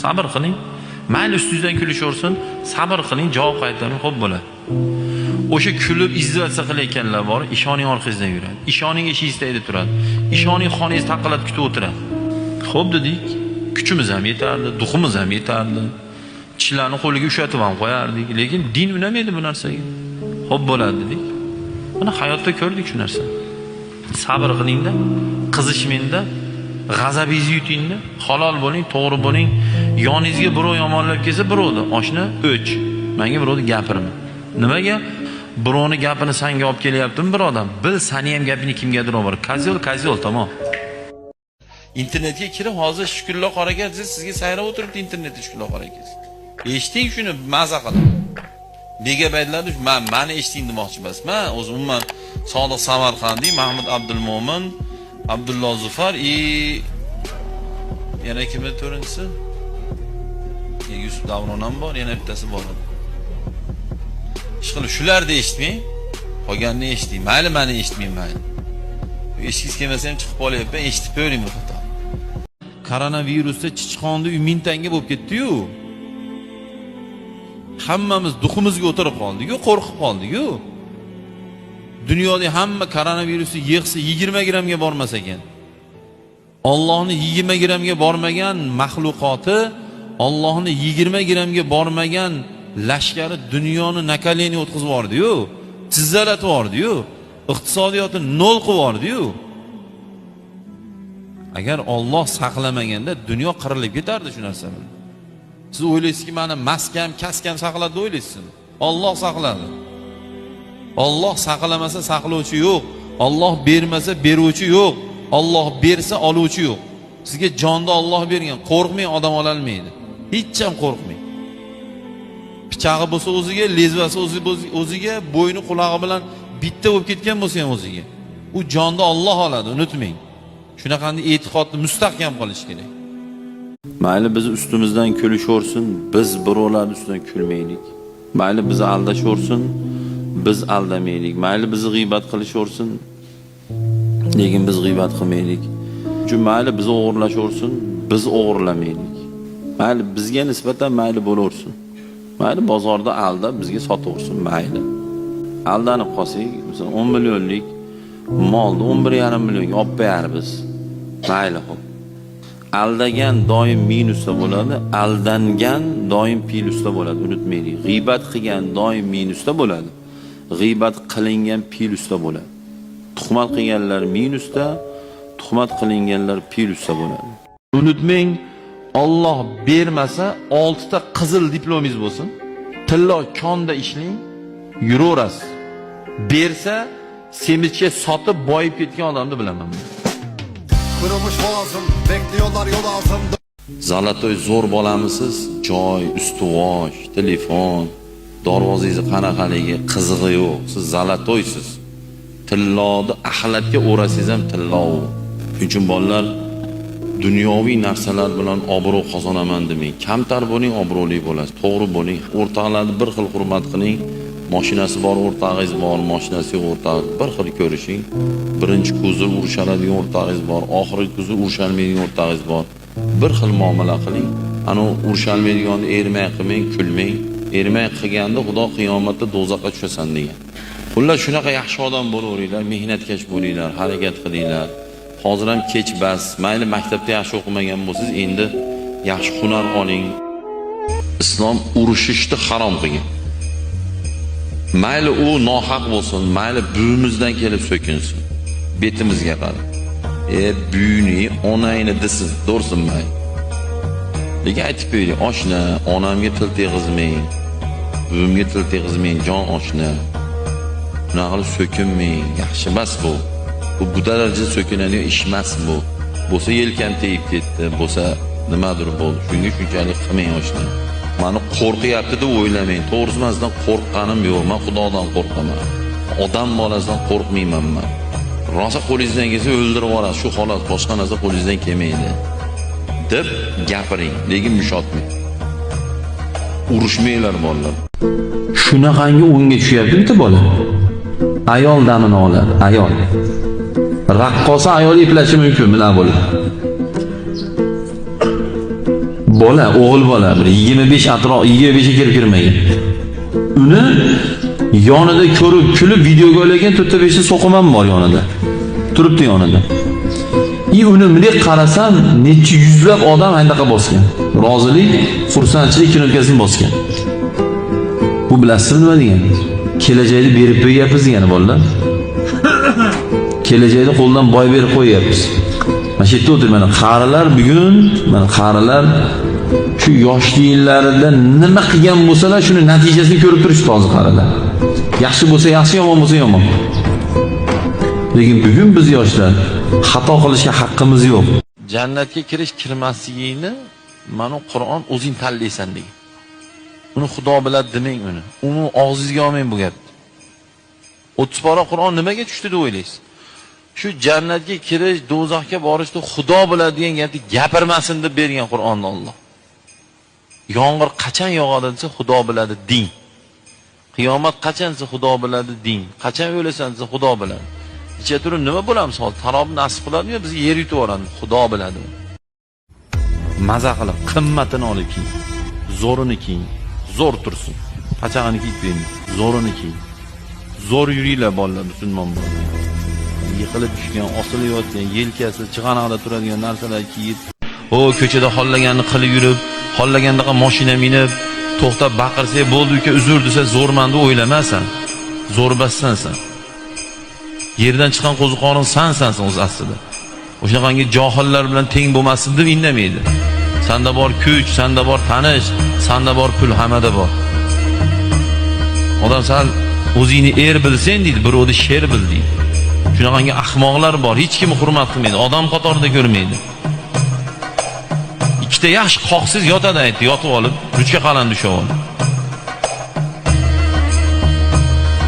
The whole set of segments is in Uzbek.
Sabr qiling. Mayli ustingizdan kulishaversin, sabr qiling, javob qaytaring, xo'p bo'ladi. O'sha kulib izzatsiya qilayotganlar bor, ishoning orqangizdan yuradi. Ishoning eshigingiz tagida turadi. Ishoning xonangizni taqillatib kutib o'tiradi. Xo'p dedik, kuchimiz ham yetardi, duximiz ham yetardi. Tishlarni qo'liga ushatib ham qo'yardik, lekin din unamaydi bu narsaga. Xo'p bo'ladi dedik. Mana hayotda ko'rdik shu narsani. Sabr qilingda, qizishmangda, g'azabingizni yutingda, halol bo'ling, to'g'ri bo'ling. Yoningizga birov yomonlab kelsa, birovni oshna o'ch. Menga birovni gapirma. Nimaga? Birovni gapini senga olib kelyaptimi bir odam? Bil, seni ham gapingni kimgadir olib boradi. Kazyol, kazyol, tamom. Internetga kirib hozir Shukurullo qora aka sizga sayrab o'tiribdi internetda Shukurullo qora aka. Eshiting shuni maza qilib. Megabaytlarni mani eshiting demoqchi emasman. O'zi umuman Sodiq Samarqandiy, Mahmud Abdulmo'min, Abdullo Zufar и yana kim edi to'rtinchisi? Yusuf Davron ham bor, yana bittasi bor edi. Ishqilib shularni eshitmang, qolganini eshiting. Mayli mani eshitmang, mayli. Eshitgingiz kelmasa ham chiqib qolyapman, eshitib ko'ring bu xato. Koronavirusda chichqonni uy 1000 tanga bo'lib ketdi-yu. Hammamiz duximizga o'tirib qoldik-ku, qo'rqib qoldik-ku. Dunyoda hamma koronavirusni yig'sa 20 grammga bormas ekan. Allohni 20 grammga bormagan maxluqoti, Allohni 20 grammga bormagan lashkari dunyoni nakaleni o'tkazib yubordi-yu, tizzalatib yubordi-yu, iqtisodiyotni nol qilib yubordi-yu. Agar Alloh saqlamaganda dunyo qirilib ketardi shu narsa bilan. Siz o'ylaysizki, meni maskam, kaskam saqladi o'ylaysizmi? Alloh saqladi. Alloh saqlamasa saqlovchi yo'q. Alloh bermasa beruvchi yo'q. Alloh bersa oluvchi yo'q. Sizga jonni Alloh bergan. Qo'rqmang, odam ololmaydi. Hech ham qo'rqmang. Pichog'i bo'lsa o'ziga, lezvasi o'ziga, bo'yni qulog'i bilan bitta bo'lib ketgan bo'lsa ham o'ziga. U jonni Alloh oladi, unutmang. Shunaqangi e'tiqodni mustahkam qilish kerak. Mayli biz ustimizdan kulishaversin, biz birovlarning ustidan kulmaylik. Mayli bizni aldashaversin, biz aldamaylik. Mayli bizni g'iybat qilishaversin, lekin biz g'iybat qilmaylik. Chunki mayli bizni o'g'irlashaversin, biz o'g'irlamaylik. Mayli bizga nisbatan mayli bo'laversin. Mayli bozorda aldab bizga sotaversin, mayli. Aldanib qolsak, masalan 10 millionlik molni 11,5 millionga olib qo'yarmiz. Mayli, xo'p. Aldagan doim minusda bo'ladi, aldangan doim plyusda bo'ladi, unutmaylik. G'iybat qilgan doim minusda bo'ladi. G'iybat qilingan plyusda bo'ladi. Tuhmat qilganlar minusda, tuhmat qilinganlar plyusda bo'ladi. Unutmang, Alloh bermasa 6 ta qizil diplomingiz bo'lsin. Tillo konda ishlang, yuraverasiz. Bersa semichka sotib boyib ketgan odamni bilaman men. Kırılmış boğazım, bekliyorlar yol ağzımda. Zalatoy zo'r bolamisiz? Joy, ustuvosh, telefon, darvozangizni qanaqaligi qizig'i yo'q. Siz zalatoysiz. Tilloni axlatga o'rasangiz ham tillo u. Shuning uchun bolalar dunyoviy narsalar bilan obro' qozonaman demang. Kamtar bo'ling, obro'li bo'lasiz. To'g'ri bo'ling. O'rtoqlarni bir xil hurmat qiling. Mashinasi bor o'rtog'ingiz bor, mashinasi yo'q o'rtog'ingiz bir xil ko'rishing. Birinchi kuzov urushaladigan o'rtog'ingiz bor, oxirgi kuzov urushalmaydigan o'rtog'ingiz bor. Bir xil muomala qiling. Ana urushalmaydiganni ermak qilmang, kulmang. Ermak qilganda Xudo qiyomatda do'zaxga tushasan degan. Xullas shunaqa yaxshi odam bo'laveringlar, mehnatkash bo'linglar, harakat qilinglar. Hozir ham kech bas, mayli maktabda yaxshi o'qimagan bo'lsangiz, endi yaxshi hunar oling. Islom urushishni harom qilgan. Mayli u nohaq bo'lsin, mayli buvimizdan kelib so'kinsin. Betimizga qarab. E buyini, onangni desin, to'g'risin mayli. Lekin aytib qo'ydik, oshna, onamga til teg'izmang, buvimga til teg'izmang, jon oshna. Bunaqa qilib so'kinmang, yaxshi emas bu. Bu darajada so'kinadigan ish emas bu. Bo'lsa yelkam tegib ketdi, bo'lsa nimadir bo'ldi. Shunga shunchalik qilmang oshna. Mani qo'rqyapti deb o'ylamang. To'g'risi men sizdan qo'rqqanim yo'q. Men Xudodan qo'rqaman. Odam bolasidan qo'rqmayman men. Rosa qo'lingizdan kelsa o'ldirib yuborasiz. Shu holat, boshqa narsa qo'lingizdan kelmaydi. Deb gapiring, lekin mushotmang. Urushmanglar bolalar. Shunaqangi o'yinga tushyapti bitta bola. Ayol damini oladi, ayol. Raqqosa ayol eplashi mumkin bunaqa bo'lib. Bola, o'g'il bola, bir 25 atrof, 25 ga kirib kirmagan. Uni yonida ko'rib, kulib videoga olgan 4-5 ta so'qim ham bor yonida. Turibdi yonida. Uni bunday qarasam, necha yuzlab odam andaqa bosgan. Rozilik, xursandchilik knopkasini bosgan. Bu bilasizmi nima degani? Kelajakni berib qo'yyapmiz degani bolalar. Kelajakni qo'ldan boy berib qo'yyapmiz. Mana shu yerda o'tir, mana qarilar bugun, mana qarilar shu yoshli yillarida nima qilgan bo'lsalar, shuni natijasini ko'rib turishdi hozir qarilar. Yaxshi bo'lsa yaxshi, yomon bo'lsa yomon. Lekin bugun biz yoshlar xato qilishga haqqimiz yo'q. Jannatga kirish kirmasligingni mana Qur'on o'zing tanlaysan degan. Uni Xudo biladi demang uni. Uni og'zingizga olmang bu gapni. 30 pora Qur'on nimaga tushdi deb o'ylaysiz? Shu jannatga kirish, do'zaxga borishni Xudo biladi degan gapni gapirmasin deb bergan Qur'onni Alloh. Yomg'ir qachon yog'adi desa Xudo biladi ding. Qiyomat qachon desa Xudo biladi ding. Qachon o'lasan desa Xudo biladi. Icha turib nima bo'lamiz hozir? Tarob nasib qiladimi yo bizni yer yutib yuboradimi? Xudo biladi. Maza qilib qimmatini olib kiying. Zo'rini kiying. Zo'r tursin. Pachag'ini kiyib bermang. Zo'rini kiying. Zo'r yuringlar bolalar, musulmon bolalar. Yiqilib tushgan, osilayotgan, yelkasi chig'anoqda turadigan narsalar kiyib, o ko'chada xollaganini qilib yurib, xollagandaqa mashina minib, to'xtab baqirsa bo'ldi uka uzr desa zo'rman deb o'ylamasan. Zo'rbassan sen. Yerdan chiqqan qo'ziqorin sansan sen o'zi aslida. O'shaqangi johillar bilan teng bo'lmasin deb indamaydi. Senda bor kuch, senda bor tanish, senda bor pul, hammada bor. Odam sal o'zingni er bilsang deydi, birovni sher bil deydi. Shunaqangi ahmoqlar bor, hech kimni hurmat qilmaydi, odam qatorida ko'rmaydi. Ikkita yaxshi qoqsiz yotadi aytdi, yotib olib, ruchka qalamni ushlab olib.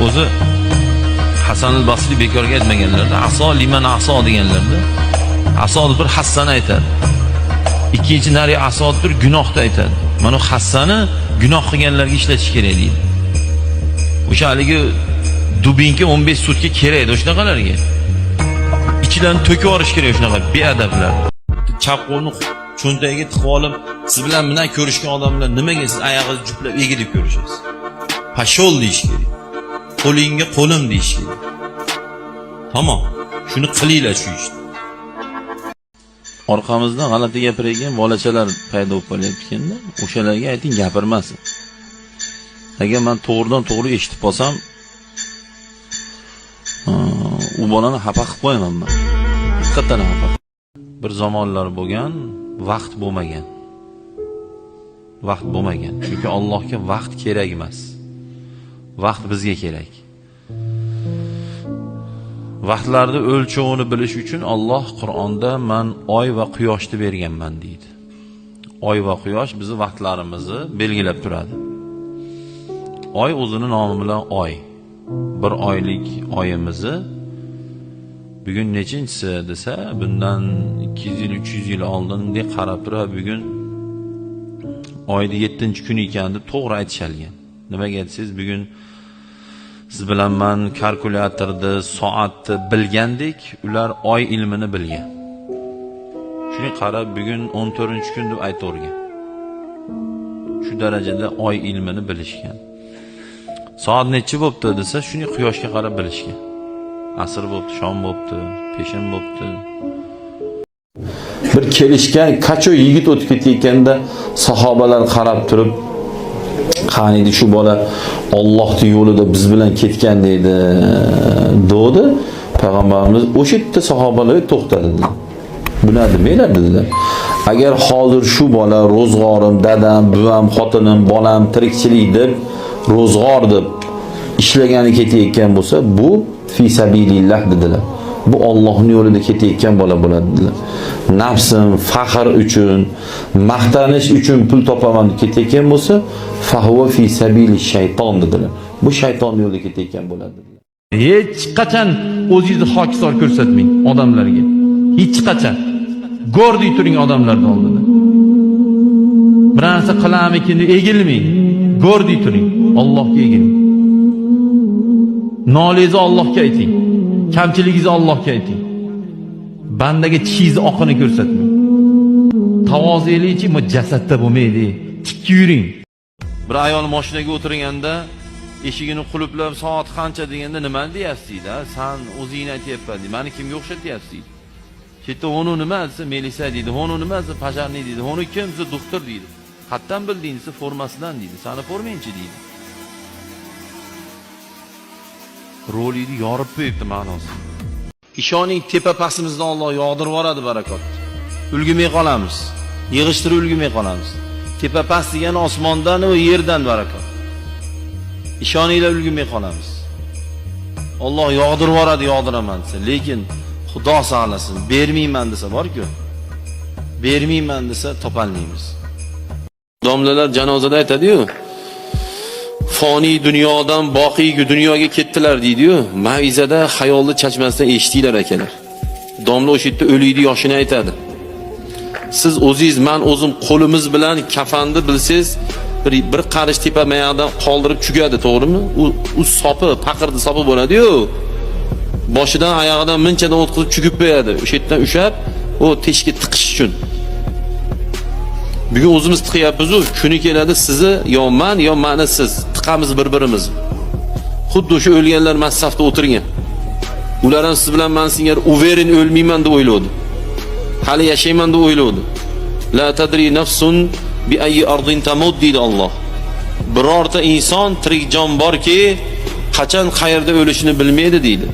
O'zi Hasan al-Basri bekorga aytmaganlarda, aso liman aso deganlarda, aso deb bir hassani aytadi. Ikkinchi nari aso deb bir gunohni aytadi. Mana hassani gunoh qilganlarga ishlatish kerak deydi. O'sha haligi dubinka 15 sutka kerak edi o'shanaqalarga. Ichidan to'kib yuborish kerak shunaqa beadablar. Chap qo'lni cho'ntagiga tiqib olib, siz bilan bilan ko'rishgan odamlar nimaga siz oyog'ingizni juplab egilib ko'rishasiz? Pashol deyish kerak. Qo'lingga qo'lim deyish kerak. Tamom. Shuni qilinglar shu ishni. Orqamizdan g'alati gapiradigan bolachalar paydo bo'lib qolyapti-ekanda, o'shalarga ayting gapirmasin. Agar men to'g'ridan to'g'ri eshitib qolsam, u bolani xafa qilib qo'yaman men. Haqiqatan xafa. Bir zamonlar bo'lgan, vaqt bo'lmagan. Vaqt bo'lmagan. Chunki Allohga vaqt kerak emas. Vaqt bizga kerak. Vaqtlarni o'lchovini bilish uchun Alloh Qur'onda men oy va quyoshni berganman deydi. Oy va quyosh bizni vaqtlarimizni belgilab turadi. Oy o'zini nomi bilan oy. Bir oylik oyimizni bugun nechinchisi desa, bundan 200 yil, 300 yil oldin bunday qarab turib, bugun oyda 7-kuni ekan deb to'g'ri aytishalgan. Nimaga desangiz, bugun siz bilan men kalkulyatorni, soatni bilgandek, ular oy ilmini bilgan. Shuni qarab bugun 14-kun deb aytavergan. Shu darajada oy ilmini bilishgan. Soat necha bo'pti desa, shuni quyoshga qarab bilishgan. Asr bo'pti, shom bo'pti, peshin bo'pti. Bir kelishgan kacho yigit o'tib ketayotganda sahobalar qarab turib, qaniydi shu bola Allohning yo'lida biz bilan ketgan deydi, dedi. Payg'ambarimiz o'sha yerda sahobalar to'xtadi. Buni demanglar dedilar. Agar hozir shu bola ro'zg'orim, dadam, buvam, xotinim, bolam tirikchilik deb ro'zg'or deb ishlagani ketayotgan bo'lsa, bu fi sabilillah dedilar. Bu Allohning yo'lida ketayotgan bola bo'ladi dedilar. Nafsim faxr uchun, maqtanish uchun pul topaman deb ketayotgan bo'lsa, fahuva fi sabili shayton dedilar. Bu shaytonning yo'lida ketayotgan bo'ladi dedilar. Hech qachon o'zingizni hokisor ko'rsatmang odamlarga. Hech qachon. Go'rdiy turing odamlarning oldida. Bir narsa qilarmikin deb egilmang. Go'rdiy turing, Allohga egiling. Nolingizni Allohga ayting. Kamchiligingizni Allohga ayting. Bandaga tishingizni oqini ko'rsatmang. Tavozelikchi jasadda bo'lmaydi. Tikka yuring. Bir ayol mashinaga o'tirganda eshigini qulflab soat qancha deganda nima deyapsiz deydi. San o'zingni aytyapman deydi. Meni kimga o'xshatyapsiz deydi. Chetda uni nima desa Melisa deydi. Uni nima desa пожарный deydi. Uni kim desa doktor deydi. Qayerdan bilding desa formasidan deydi. Sani formangchi deydi. Rolikni yorib qo'yibdi ma'nosi. Ishoning tepa pastimizdan Alloh yog'dirib yuboradi barakotni. Ulgumay qolamiz. Yig'ishtirib ulgumay qolamiz. Tepa past degani osmondan va yerdan barakot. Ishoninglar ulgumay qolamiz. Alloh yog'dirib yuboradi, yog'diraman desa, lekin Xudo saqlasin, bermayman desa bor-ku. Bermayman desa topolmaymiz. Domlalar janozada aytadi-yu, foniy dunyodan boqiy dunyoga ketdilar deydi-yu, mavizada xayolni chachmasdan eshitdinglar akalar. Domla o'sha yerda o'liydi yoshini aytadi. Siz o'zingiz, men o'zim qo'limiz bilan kafanni bilsangiz bir qarish tepa mayog'idan qoldirib chugadi, to'g'rimi? U sopi, paqirdi sopi bo'ladi-yu. Boshidan oyog'idan minchadan o'tkazib chugib qo'yadi. O'sha yerdan ushlab, u teshikka tiqish uchun. Bugun o'zimiz tiqyapmiz-u, kuni keladi sizni yo men yo meni siz tiqamiz bir-birimizni. Xuddi o'sha o'lganlar safda o'tirgan. Ular ham siz bilan men singari уверен o'lmayman deb o'yladi. Hali yashayman deb o'yladi. La tadri nafsun bi ayyi ardin tamut deydi Alloh. Birorta inson tirik jon borki, qachon qayerda o'lishini bilmaydi deydi.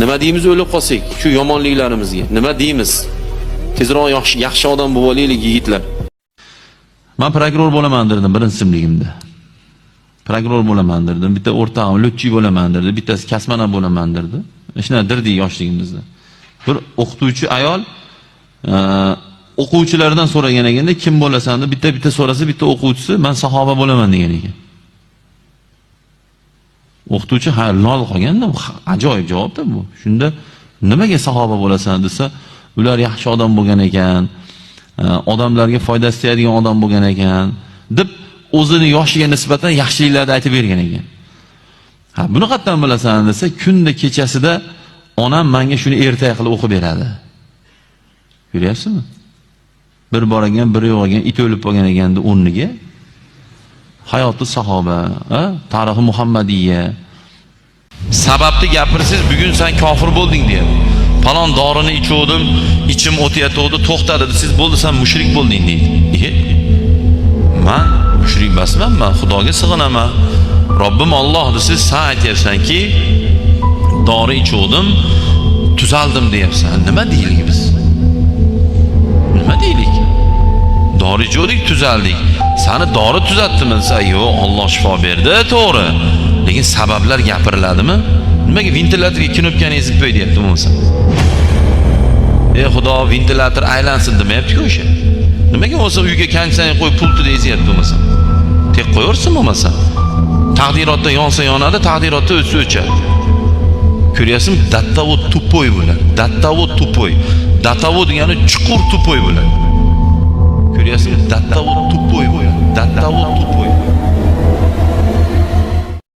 Nima deymiz o'lib qolsak shu yomonliklarimizga? Nima deymiz? Tezroq yaxshi odam bo'lib olaylik yigitlar. Men prokuror bo'laman dedim birinchi sinfligimda. Prokuror bo'laman dedim, bitta o'rtog'im lotchi bo'laman dedi, bittasi kasmana bo'laman dedi. Shuna dirdik yoshligimizda. Bir o'qituvchi ayol o'quvchilardan so'ragan ekanda kim bo'lasan deb bitta-bitta so'rasa, bitta o'quvchisi men sahoba bo'laman degan ekan. O'qituvchi ha lol qolganda, ajoyib javobda bu. Shunda nimaga sahoba bo'lasan desa, ular yaxshi odam bo'lgan ekan, odamlarga foydasi tegadigan odam bo'lgan ekan deb o'zini yoshiga nisbatan yaxshiliklarni aytib bergan ekan. Ha, buni qayerdan bilasan desa, kunda kechasida onam menga shuni ertak qilib o'qib beradi. Ko'ryapsizmi? Bir bor ekan, bir yo'q ekan, it o'lib qolgan ekanda o'rniga hayoti sahoba, tarixi Muhammadiyya. Sababni gapirsiz, bugun sen kofir bo'lding deyapti. Falon dorini ichuvdim, ichim o'tayotgandi, to'xtadi desiz, bo'ldi sen mushrik bo'lding deydi. Men mushrik emasman, men Xudoga sig'inaman. Robbim Alloh desiz, sen aytyapsanki, dori ichuvdim, tuzaldim deyapsan. Nima deylik biz? Nima deylik? Dori ichuvdik, tuzaldik. Seni dori tuzatdimi desa, yo'q, Alloh shifo berdi, to'g'ri. Lekin sabablar gapiriladimi? Nimaga ventilyatorga knopkani ezib qo'y deyapti bo'lmasa? Ey Xudo, ventilyator aylansin demayapti-ku o'sha. Nimaga bo'lsa uyga konditsioner qo'yib pultida ezyapti bo'lmasa? Tek qo'yaversin bo'lmasa. Taqdirotda yonsa yonadi, taqdirotda o'chsa o'chadi. Ko'ryapsizmi? Dattavo tupoy bular. Dattavo tupoy. Dattavo degani chuqur tupoy bular. Ko'ryapsizmi? Dattavo tupoy bular. Dattavo tupoy.